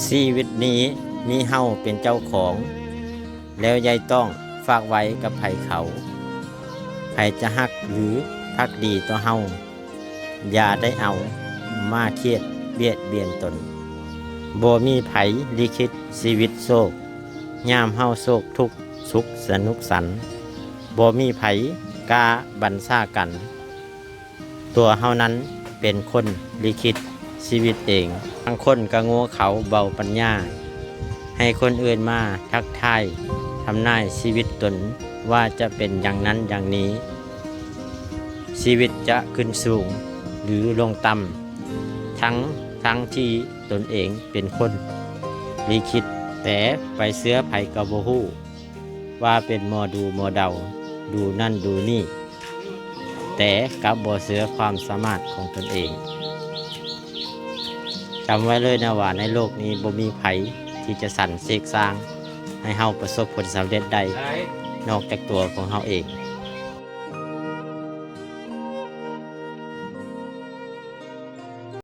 ຊີວິດນີ້ມີເຮົາເປັນເຈົ້າຂອງ ແລ້ວຢ່າຕ້ອງຝາກໄວ້ກັບໃຜເຂົາ. ໃຜຈະຮັກ ຫຼື ພັກດີຕໍ່ເຮົາ ຢ່າໄດ້ເອົາມາຄຽດບຽດບຽນຕົນ. ບໍ່ມີໃຜລິຂິດຊີວິດໂຊກ ຍາມເຮົາໂສກທຸກສຸກສະໜຸກສັນ. ບໍ່ມີໃຜກ້າບັນຊາກັນ. ຕົວເຮົານັ້ນເປັນຄົນລິຂິດຊີວິດເອງ. ບາງຄົນກະໂງ່ເຂົາເບົາປັນຍາ ໃຫ້ຄົນອື່ນມາທັກທາຍທຳນາຍຊີວິດຕົນວ່າຈະເປັນຢ່າງນັ້ນຢ່າງນີ້. ຊີວິດຈະຂຶ້ນສູງ ຫຼື ລົງຕ່ຳ ທັງ ທັງທີ່ຕົນເອງເປັນຄົນລິຂິດ. ແຕ່ໄປເຊື່ອໃຜກະບໍ່ຮູ້ວ່າເປັນໝໍດູໝໍເດົາ ດູນັ້ນດູນີ້ ແຕ່ກັບບໍ່ເຊື່ອຄວາມສາມາດຂອງຕົນເອງ. ຈຳໄວ້ເລີຍນະວ່າໃນໂລກນີ້ບໍ່ມີໃຜທີ່ຈະສັນເສກສ້າງໃຫ້ເຮົາປະສົບຜົນສຳເລັດໄດ້ ນອກຈາກຕົວຂອງເຮົາເອງ.